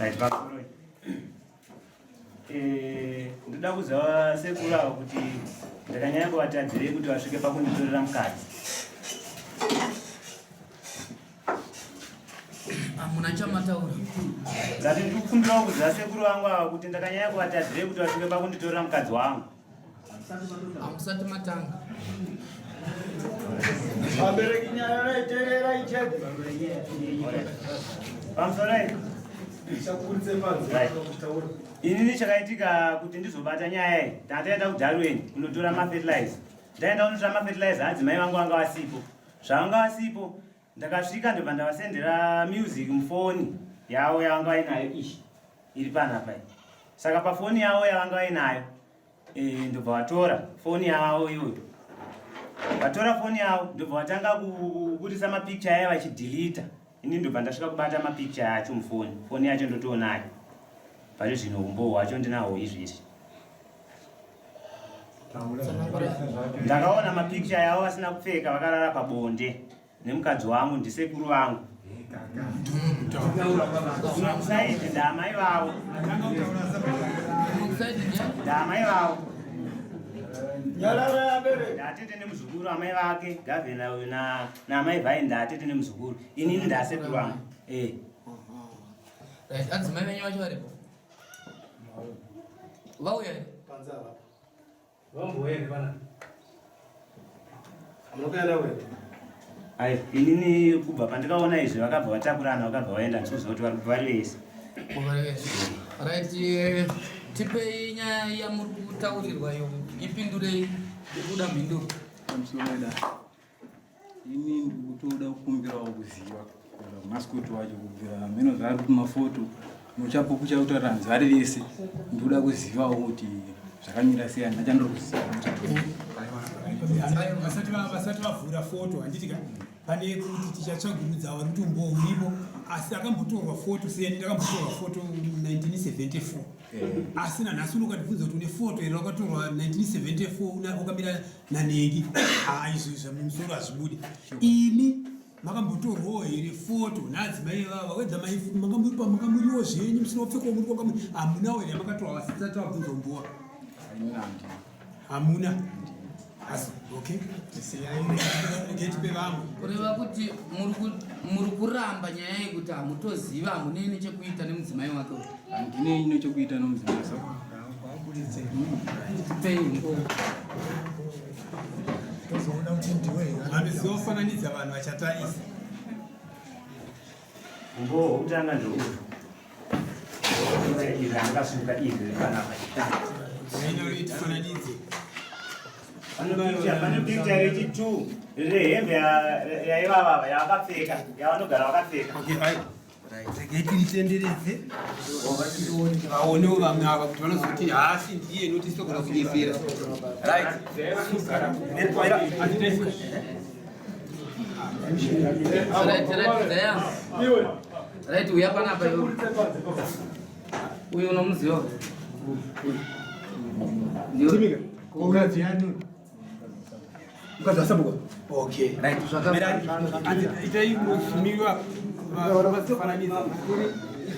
Right, pamusoro. Eh, ndoda kuziva sekuru ava kuti ndakanyanya kuvatadzirei kuti vasvike pakunditorera mukadzi. Hamuna chamataura. Ndati ndikukumbirawo kuziva sekuru vangu ava kuti ndakanyanya kuvatadzirei kuti vasvike pakunditorera mukadzi wangu. Hamusati matanga. Vabereki nyaya raiteererai chete. Pamusoroi. Inini chakaitika kuti ndizobata nyaya iyi ndataenda kuDarwin kunotora mafertilizer. Ndaenda kunotora mafertilizer hanzi mai vangu vanga vasipo. Zvavanga vasipo ndakasvika ndobva ndavasendera music mufoni yavo yavanga vainayo iyi iri panapa iyi. Saka pafoni yavo yavanga vainayo eh, ndobva vatora foni yavo iyoyo vatora foni yavo ndobva vatanga kubudisa mapicture aya vachidhilita ini ndobva ndasvika kubata mapicture acho mufoni foni yacho ndotoonayo pari zvino umbowo hwacho ndinahwo izvezvi ndakaona mapicture yavo vasina kupfeka vakarara pabonde nemukadzi wangu ndisekuru vangu kusaidi ndaamai vavo ndaamai vavo ndatete nemuzukuru amai vake gavhena uyu naamai vhai ndatete nemuzukuru inini ndasekuru vangu eh. Adzimai venyu vacho varipo vauya Vamboende pana. Munokuenda wewe. Ai, inini kubva pandikaona izvi vakabva vatakurana vakabva vaenda ndikuziva kuti vari kubva vari vese. Vari vese. Right, eh, tipei nyaya yamuri kutaurirwa iyo ipindurei ikuda mhinduro. Pamusoro Ini ndikutoda kukumbirawo kuziva mascot wacho kubvira hameno zvaari kumafoto muchapupu chakutaura hanzi vari vese ndikuda kuzivawo kuti zvakamira sei handina chandiri kuziva vasati vavhura foto handiti ka pane kuti tichatsvagurudza vari kuti umbowo uripo asi akambotorwa foto seni ndakambotorwa foto 1974 asi nanhasi uno ukandibvunza kuti une foto here wakatorwa 1974 wakamira nanengi haa izvo izvo mumusoro hazvibudi imi makambotorwawo here foto naadzimai vava wedza makamuripa makamuriwo zvenyu musina kupfekawo muri kwanga hamunawo here yamakatorwa vasisati vabvunza umbowa hamuna asi okay getipe vamwe kureva kuti muri kuramba nyaya yekuti hamutoziva hamunei nechekuita nemudzimai wake handinei nechekuita nomudzimai Handiziva kufananidza vanhu vachatarisa. Umbowo hwekutanga ndeuyu. Iri randakasuka iri riri panapa. Tifananidze. Pane picture rechi2 rehembe yaivava yavakapfeka yavanogara vakapfeka. Regai tiritenderedze vaonewo vamwe ava kuti vanozoti haasi ndiye noti sitogona kunyepera. Right. Right, uya panapa iwe. Uyu unomuziva. Timika. Mukadzi wasabuka. Okay. Right, zvaka. Itai musumirwa vafananidza.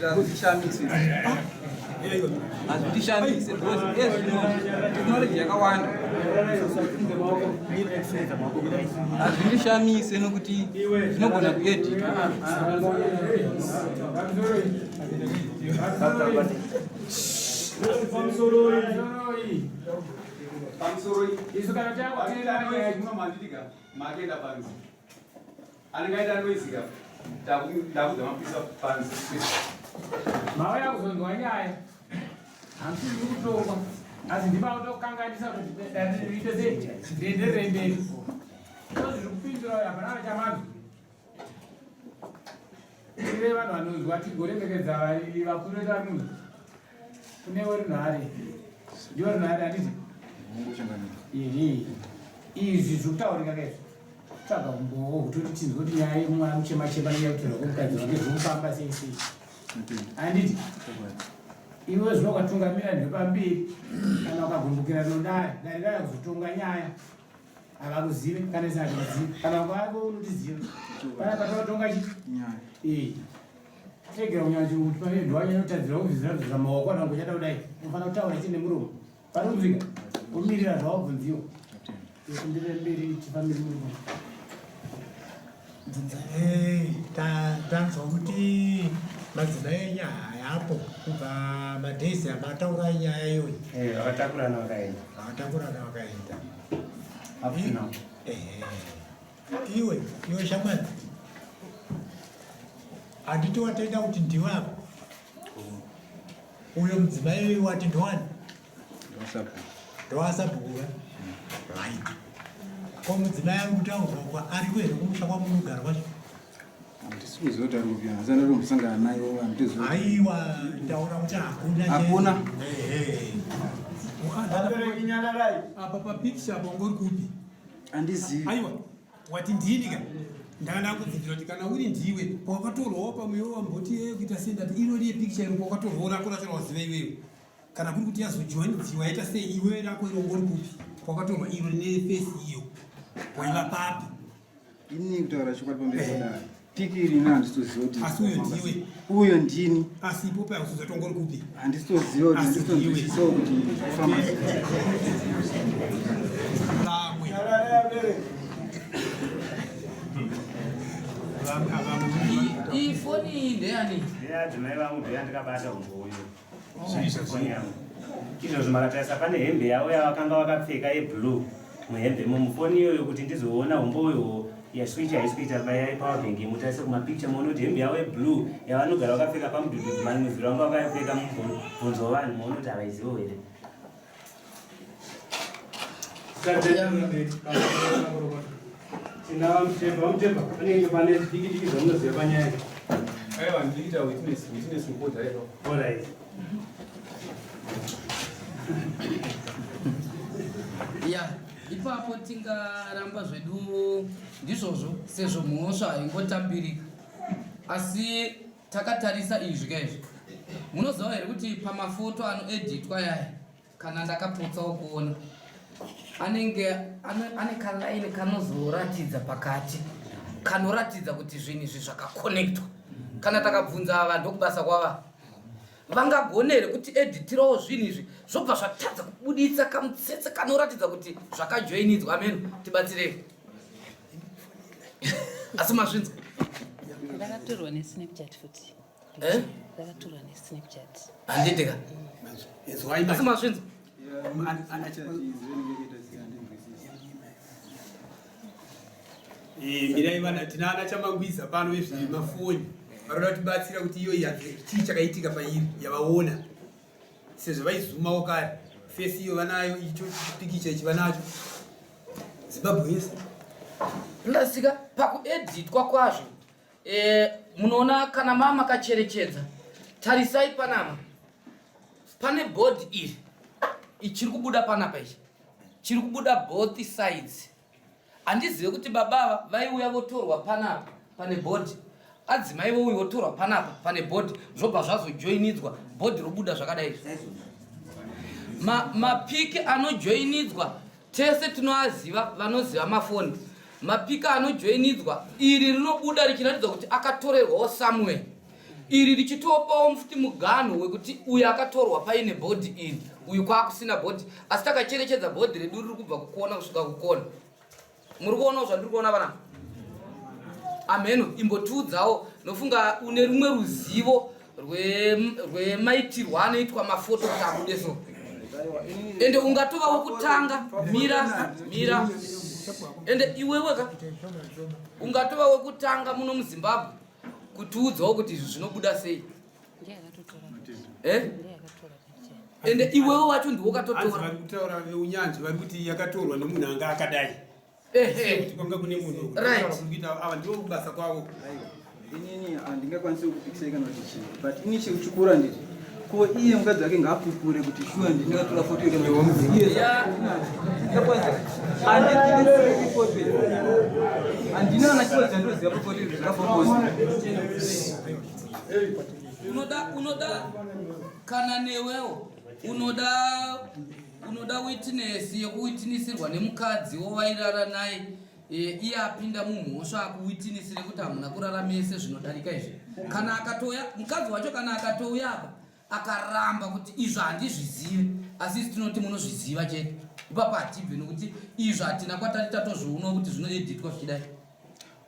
Hazvishamise. Hazvitishamise because ezvino technology yakawanda. Hazvindishamise nokuti zvinogona kueditwa. Pamusoroi. Pamusoroi. Isu kana takuteerera nyaya muno manditika makenda panze. Anenge aita noise ka. Ndakudza mapisa panze. Mauya kuzonzwa nyaya. Hamusiri kutongwa. Asi ndima kutokanganisa kuti dare riite sei? Rienderere mberi. Zviri kupindura uyo hapana chamanzwa. Tine vanhu vanonzwa tigoremekedza vakuru vedu vari munhu. Kunewo runhare. Ndiwo runhare handiti? Izvi zviri kutaurika kaizvi. Tsvaga umbowo hutoti tinzwe kuti nyaya yemumwe ari kuchema chema nenyaya yekutorwa kwemukadzi wake zviri kufamba sei sei. Handiti? Iwe zvino ukatungamira ndepamberi kana ukagumbukira rinodare dare raya kuzotonga nyaya. havakuzive kana isi hatizivi kana wako unotiziva pana patotonga chi eh. Tegera kunyanya chirungu kuti pane ndwanya inotadzira kubvizira bvizira maoko ana kuchada kudai. Unofanira kutaura chine muromo. Pari kunzwika? Umirira zvawabvunziwa. Kumbirira mberi tifambire muromo. Eh, tanzwa kuti madzimai enyu hayapo kubva madays amataura nyaya iyoyi. Eh, vakatakurana vakaenda. Vakatakurana vakaenda. Up to now. Eh. Iwe, iwe shamwari. Handiti watenda kuti ndiwe apa? Uyo mudzimai wati ndowani? Ndowasabhuku. Right. Ko mudzimai ari kutaurwa kwa ariko here kumusha kwamunogara kwacho? Handisi kuziva kuti ari kupi, asi ndatombosangana naye handitoziva. Aiwa, taura kuti hakuna. Hakuna. Ehe. Apa papicture apo ngori kupi? Handizivi. Aiwa, wati ndini ka ndanga ndakubvunzira kuti kana uri ndiwe pawakatorwawo pamwe iwe wamboti eh, kuita sei ndati iro riye picture iro pawakatorwawo rako racho rawaziva iwewe kana kuri kuti yazojoinidziwa yaita sei iwe rako iro ngori kupi pawakatorwa iro rine face iyo waiva papi Ini kutaura chokwadi pamberi padare. Piki iri ini handitoziva kuti Asi uyo ndiwe. Uyo ndini. Asi ipo paya usuza tongori kupi? Handitoziva kuti Asi handitozivisawo kuti kufamba sei. Vamwe. Iyi foni iyi ndeyani? Ndeyadzimai vangu ndeyandikabata umboyo. Foni yangu. Izvozvo makatarisa pane hembe yavo yavakanga vakapfeka yeblue muhembe imomo. Foni iyoyo kuti ndizoona umboyo yaswitch haisi kuita bayai power bank mutarise kumapicture muone kuti hembe yavo yeblue yavanogara vakapfeka pamudhudhudhu manwedzero vanga vakapfeka mubvunzo wevanhu muone kuti havaizivo here. Tina vaMutemba, vaMutemba panenge pane diki diki zvamunoziva panyaya iyi. Aiwa, ndikuita witness, witness report aiwa. All right. Ya, ipapo tingaramba zvedu ndizvozvo sezvo mhosva haingotambirika. Asi takatarisa izvi ka izvi. Munoziva here kuti pamafoto anoeditwa yaya kana ndakapotsawo kuona anenge ane kalaini kanozoratidza pakati kanoratidza kuti zvinhu izvi zvakakonektwa. Kana takabvunza ava ndokubasa kwava vangagone here kuti editirawo zvinhu izvi zvobva zvatadza kubuditsa kamutsetse kanoratidza kuti zvakajoinidzwa. Ameno tibatsirei. Asi mazvinzwa? Rakatorwa neSnapchat futi. Eh? Rakatorwa neSnapchat. Handiti ka? Asi mazvinzwa? Eh, mirai vana tina ana chamangwiza pano vezvemafoni vanoda kutibatsira kuti iyo chii chakaitika pairi yavaona sezvo vaizumawo kare fesi iyo vanayo icho pikicha ichi vanacho Zimbabwe yese ndasika pakueditwa kwazvo. Munoona kana mama kacherechedza, tarisai panapa pane board iri ichiri kubuda panapa, ichi chiri kubuda both sides. Handizive kuti baba ava vaiuya votorwa panapa pane board, adzimai vouya votorwa panapa pane board, zvobva zvazojoinidzwa board robuda zvakadai izvi. Mapiki anojoinidzwa tese tinoaziva, vanoziva mafoni. Mapika anojoinidzwa iri rinobuda richiratidza kuti akatorerwawo somewhere, iri richitopawo futi muganho wekuti uyu akatorwa paine bhodhi iri, uyu kwakusina bhodhi. Asi takacherechedza bhodhi redu riri kubva kukona kusvika kukona. Muri kuonawo zvandiri kuona vana? Ameno imbotiudzawo, nofunga une rumwe ruzivo rwemaitirwo anoitwa mafoto kuti abude so. Ende ungatova wekutanga, mira mira, ende iwewe ka ungatova wekutanga muno muZimbabwe kutiudzawo kuti izvi zvinobuda sei. Eh? Ende iwewe wacho ndiwo ukatotora. Vari kutaura veunyanzvi vari kuti yakatorwa nemunhu anga akadai. Kwanga kune munhu kuita ava ndivo kubasa kwavo. Inini handingakwanisi kupikisai kana kuti chii, but ini chekura nditi ko iye mukadzi wake ngaapupure kuti shuwa ndingatora foto kana iye handina kana chiro chandoziva pafoto izvi zvakafokosa. Unoda kana newewo unoda witness yekuwitnessirwa nemukadzi wowairara naye. e, iye apinda mumhosva akuwitinisire kuti hamuna kurara mese zvinodarika izvi kana akatouya mukadzi wacho kana akatouya apa akaramba kuti izvo handizvizive asi isi tinoti munozviziva chete ipapo hatibve nokuti izvo hatina kwatati tatozvionawo kuti zvinoeditwa zvichidai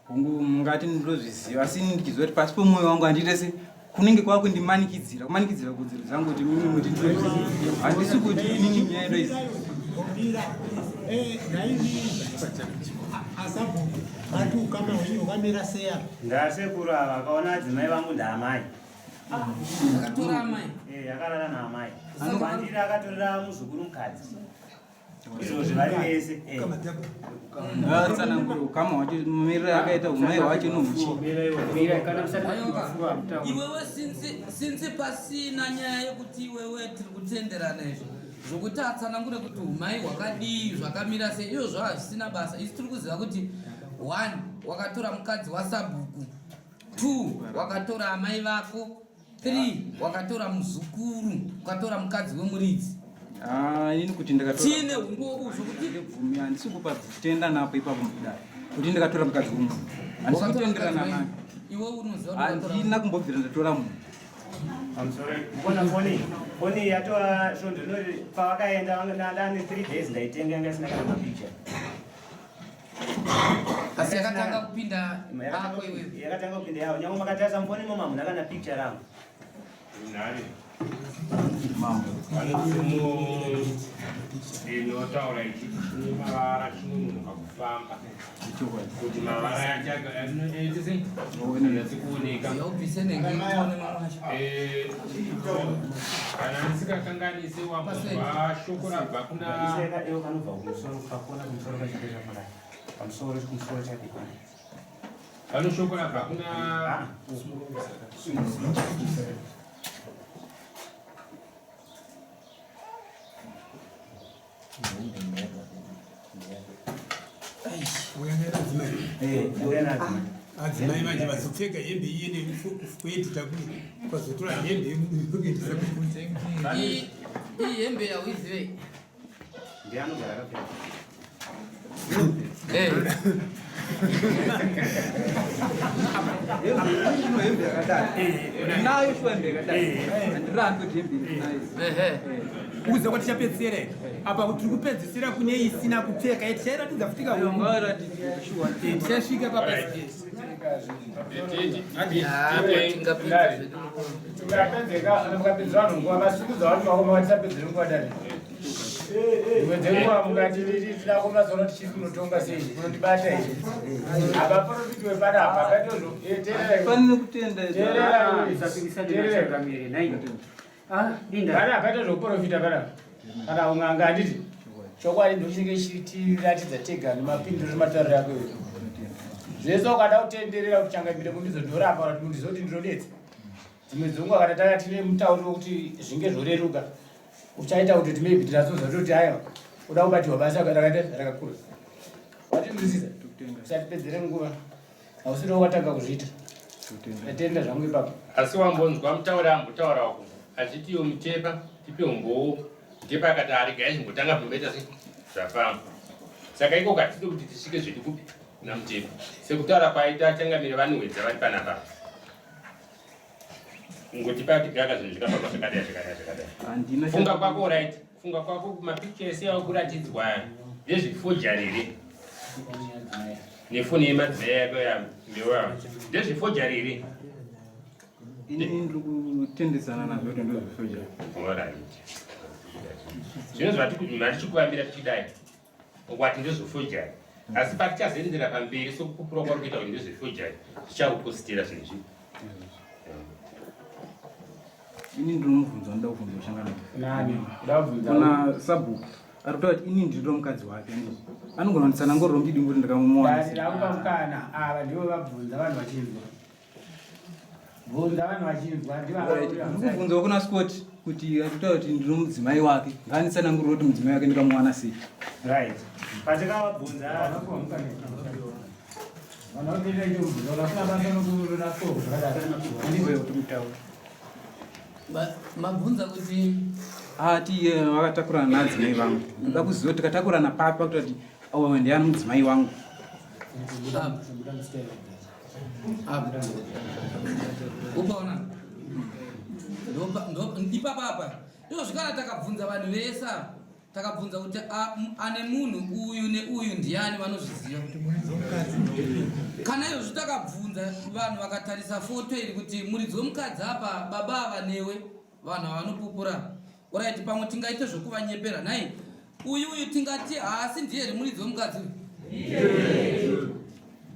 Hongu mungati ndinozviziva asi ini ndichiziva kuti pasi pomwoyo wangu handiite se kunenge kwakundimanikidzira kumanikidzira kodzero dzangu kuti mimi muti ndinozviziva handisi kuti inini nyaya ndoiziva Mira, eh, naivi asabhuku vati ukama hwenyu hwakamira sei apa? Ndasekuru ava akaona adzimai vangu ndaamai. Akatora amai. Eh, akarara naamai. Kwandiri akatorera muzukuru mukadzi. Izvozvi vari vese. Eh. Ngatsanangure ukama hwacho mamiriro akaita umai hwacho nohuchi. Iwewe since since pasina nyaya yekuti iwewe tiri kutenderana izvi zvokuti atsanangure kuti umai hwakadii zvakamira sei izvozvo hazvisina basa isu tiri kuziva kuti one wakatora mukadzi wasabhuku two wakatora amai vako 3 wakatora muzukuru ukatora mukadzi wemuridzi Ah, inini kuti ndakatora tine umbowo zvokuti ndibvumi handisi kupa kutenda napo ipapo mudare kuti ndakatora mukadzi wemunhu handisi wakatora kutenderana mukadzi naye wemunhu. iwe unoziva kuti wakatora handina kumbobvira ndatora munhu Mbona foni foni yatova svondo rinori pavakaenda ndane 3 days ndaitenga yanga isina kana mapicture asi yakatanga kupinda ako iwewe yakatanga kupinda yawo nyange makatarisa mufoni imomo hamuna kana picture rangu Nhari. Mambo. Pane tsumo inotaura ichiti chine mavara chinononoka kufamba. Kuti mavara yacho anoita sei? Anyatsi kuoneka. Yaubvise nenge tione mamwe acho. Eh, kana ndisingakanganise wambonzwa shoko rabva kuna Iseka iwo kanobva kumusoro kakona kumusoro kachipesha pakati pamusoro kumusoro chake pano shoko rabva kuna Adzimai manje vazopfeka hembe iye nekuedita vazotora hembe yekuedita Iyi iyi hembe yauizivei ndianogara akapfeka Eh. Ino hembe yakadai ndinayo shuwa hembe yakadai handirambi kuti hembe ndinayo Ehe. uza kwati tichapedzisira here apa tiri kupedzisira kune isina kupfeka ye tichairatidza futi kahungu Ungaratidza shuwa tichasvika papasi Tingapedza zvedu. Mukapedzeka mukapedzera vanhu nguva masukudza vanhu vakoma vatisapedzere nguva dare. Dzimwe dzenguva mukati tida kumazoona tichiri kunotonga sei kunotibata izvi. Apa panopitiwe panapa katozvo teererai. fanire kutenda Pana akaita zvekuprofita panapa kana un'anga handiti chokwadi ndochinenge chitiratidza tega nemapindiro nematauriro ako iwe zvese ukada kutenderera kuti changamire mundizodorapa kana kuti mundizoti ndinodetsa dzimwe dzenguva kana tanga tine mutauro wekuti zvinge zvoreruka uchaita kuti kuti maybe tinazonzwa toti aiwa uda kubatirwa basa rakaita rakakura watinzwisisa usatipedzere nguva hausiri wakatanga kuzviita ndatenda zvangu ipapo asi wambonzwa mutauri ambotaura uku achiti iyo mutepa tipe umbowo mutepa akati aregai zvimbotanga zvimboita se zvafamba saka iko katide kuti tisvike zvedu kupi kuna mutepa sekutaura kwaita changamire vanowedza vari panapa ngotipa tigaka zvinhu zvikafamba zvakadai zvakadai zvakadai handina funga kwako right funga kwako mapicha ese akuratidzwa ndezvefojari here nefoni yemadzimai yako yambewa ndezvefojari here ini ndiri kutendesana nazvo kuti ndozvesoja Alright. Zvino zvatichikuvambira tichidai wati ndezvefojari asi patichazoendera pamberi sokupupura kwari kuita kuti ndezvefojari tichakupostira zvinhu izvi ini ndinomubvunza anoda kubvunza kushangana nani uda kubvunza kuna sabhuku ari kutaura kuti ini ndiro mukadzi wake handizvo anogona kunditsanangurira mudidimbu kuti ndakamuwana Dare rakupa mukana ava ndivo vabvunza vanhu vachinzwa bvunza vanhu vachinzwa ndiri kubvunzawo kuna scott kuti ari kutaura kuti ndiro mudzimai wake ngaanditsanangurire kuti mudzimai wake ndikamuwana sei right patikavabvunza Mabvunza kuti ati iye vakatakurana naadzimai vangu ndoda kuziva kuti tikatakurana papi pakuti kuti awa ndiani mudzimai wangu. Apa. Upaona? Ipapa apa. Izvozvi kana takabvunza vanhu vese ava, takabvunza kuti ane munhu uyu neuyu ndiani vanozviziva. Kana izvozvi takabvunza vanhu vakatarisa foto iri kuti muridzi wemukadzi apa baba ava newe vanhu ava vanopupura. Orit pamwe tingaite zvokuvanyepera nhai uyu uyu tingati haasi ndiye here muridzi wemukadzi uyu?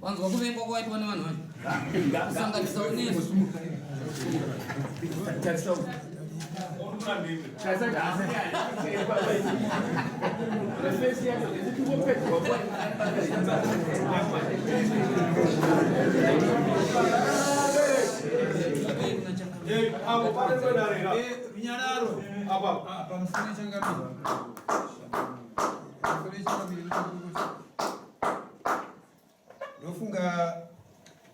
Wanzwa kuvengwa kwaitwa nevanhu vacho kusanganisa unesu. Runyararo. Pamusoro changamire. Pamusoro changamire. Ndofunga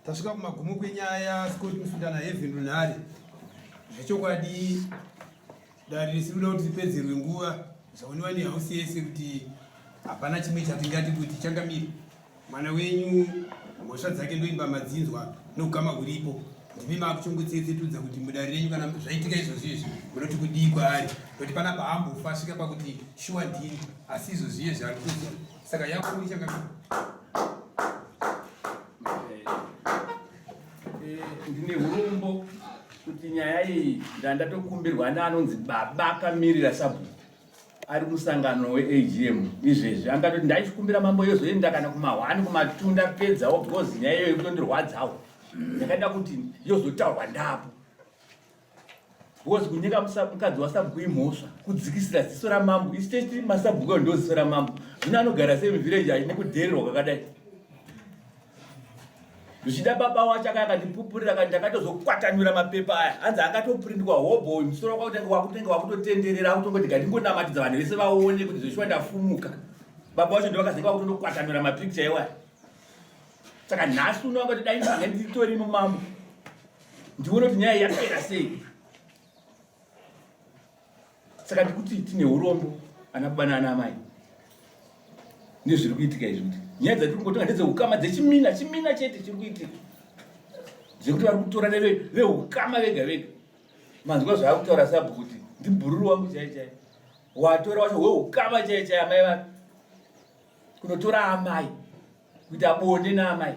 tasvika kumagumo kwenyaya Scott Musundana Heaven Runhare. Zvechokwadi dare risiri kuda kuti ripedzerwe nguva zvaoniwa nehausi yese kuti hapana chimwe chatingati kuti changamire mwana wenyu mhosva dzake ndoimba madzinzwa noukama huripo ndimi makuchongotsetsetudza kuti mudare renyu kana zvaitika izvozvi izvi munoti kudii kwaari nokuti panapa haambofa asvika pakuti shuwa ndini asi izvozvi iye zvaari kuzi saka yakuru changamire eh, ndine urombo kuti nyaya iyi ndandatokumbirwa neanonzi baba akamirira sabhuku ari musangano weAGM izvezvi angatoti ndaichikumbira mambo yozoenda kana kumahwani kumatunda pedzawo because nyaya iyoyo kutondirwadzawo ndakaida kuti yozotaurwa ndapo because kunyika mukadzi wasabhuku imhosva kudzikisira ziso ramambo isu tese masabhuku ndo ziso ramambo zvino anogara sei muvhireji aine kudhererwa kwakadai zvichida baba wacho akaya akandipupurira kati ndakatozokwatanura mapepa aya hanzi akatoprindwa hobho uyu musoro wakutenge wakutenge wakutotenderera akutongoti gandingonamatidza vanhu vese vaone kuti zveshuwa ndafumuka baba wacho ndovakazenge vakutondokwatanura mapicture iwaya saka nhasi uno angati dai ndanga nditori mumambo ndione kuti nyaya yapera sei saka ndikuti tine urombo ana baba naana amai nezviri kuitika izvi kuti nyaya dzatiri kungotonga ndedzeukama dzechimina chimina chete chiri kuitika dzekuti vari kutora veukama vega vega manzwa zvaari kutaura sabhu kuti ndibhururu wangu chai chai watora wacho weukama chai chai amai vake kunotora amai kuita bonde naamai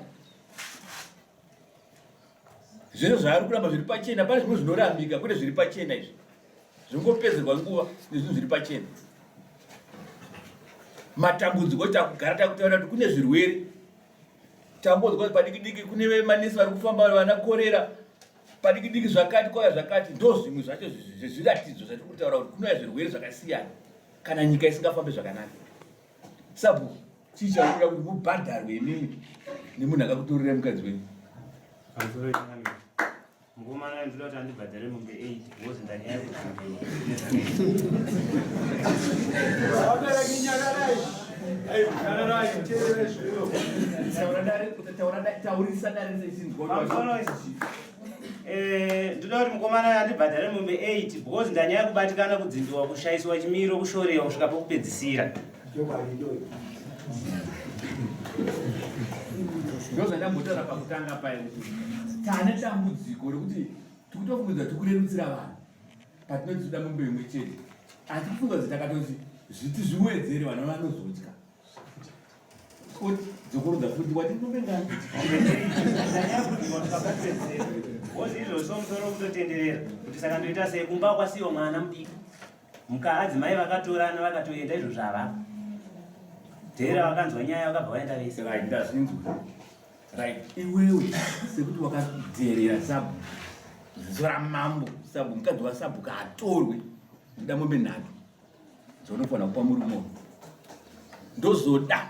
Zvese zvaari kuramba zviri pachena, pane zvimwe zvinorambika kwete zviri pachena izvi. Zvingopedzerwa nguva nezvinhu zviri pachena. Matambudziko takugara takutaura kuti kune zvirwere. Tambonzwa kuti padiki diki kune vemanesi vari kufamba vana korera padiki diki zvakati kwauya zvakati ndo zvimwe zvacho zvezviratidzo zvatiri kutaura kuti kunouya zvirwere zvakasiyana kana nyika isingafambi zvakanaka. Sabhuku Chii chamunoda kuti mubhadharwe imimi nemunhu akakutorera mukadzi wenyu? Pamusoro changamire. Mukomana ndinoda kuti andibhadhare mombe 8 because ndanyaya kudzimbiwa. Eh, ndoda kuti mukomana andibhadhare mombe 8 because ndanyaya kubatikana kudzimbiwa kushaiswa chimiro kushorewa kusvika pokupedzisira. Ndozvandambotaura pakutanga paye kuti tane dambudziko rekuti tikutofungidzwa tikurerutsira vanhu patinoti toda mombe imwe chete asi kufunga kuti takatoti zviti zviwedzere vana vanozodya oti dzokorodza futi wati mombe ngani Wozi izvozvo musoro kutotenderera kuti saka ndoita sei kumba kwasiiwa mwana mudiki Mukadzi mai vakatorana vakatoenda izvo zvava. Dhera vakanzwa nyaya vakabva vaenda vese. Right, ndazvinzwa. Right, iwewe sekuti wakadherera sabhu ziso ramambo sabhu mukadzi wasabhu kaatorwe ndoda mombe nhatu dzaunofanira kupa murume uyu ndozoda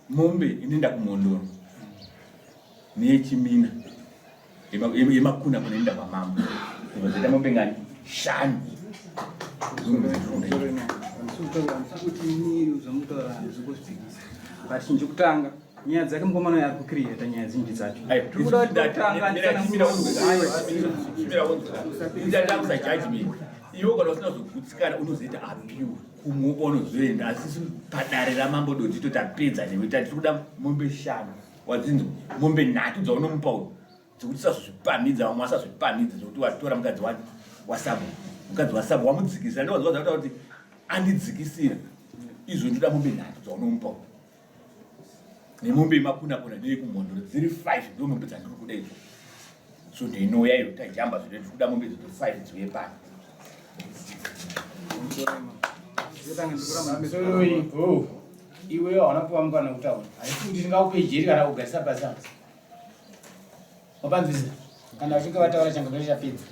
mombe inoenda kumhondoro neyechimina yemakuna kunoenda kwamambo zvoita mombe ngani shanu but chinhu chekutanga nyaya dzake mukomana uyo ari kucreata nyaya zhinji dzacho iwe kana usina kuzogutsikana unozoita appeal kumwe kwaunozoenda asi isu padare ramambo dotito tapedza newe tati tiri kuda mombe shanu. Wadzinzwa mombe nhatu dzaunomupa uyu dzekuti usazozvipamhidza vamwe vasazvipamhidza zvekuti watora mukadzi wani wasabhu mukadzi wasabhu wamudzikisira ndowanzwa dzakutaura kuti andidzikisira izvo ndoda mombe nhatu dzaunomupa uyu nemombe yemakunakuna neyekumhondoro dziri 5 ndo mombe dzandiri kuda idzo so ndinouya iyo tajamba zvino ndiri kuda mombe idzodzo 5 dziuye pano Iwe hauna kuva mukana wekutaura haisi kuti ndingakupe jeri kana kugarisa pasi apa wapanzwisa kana vachinge vataura changamire chapedza.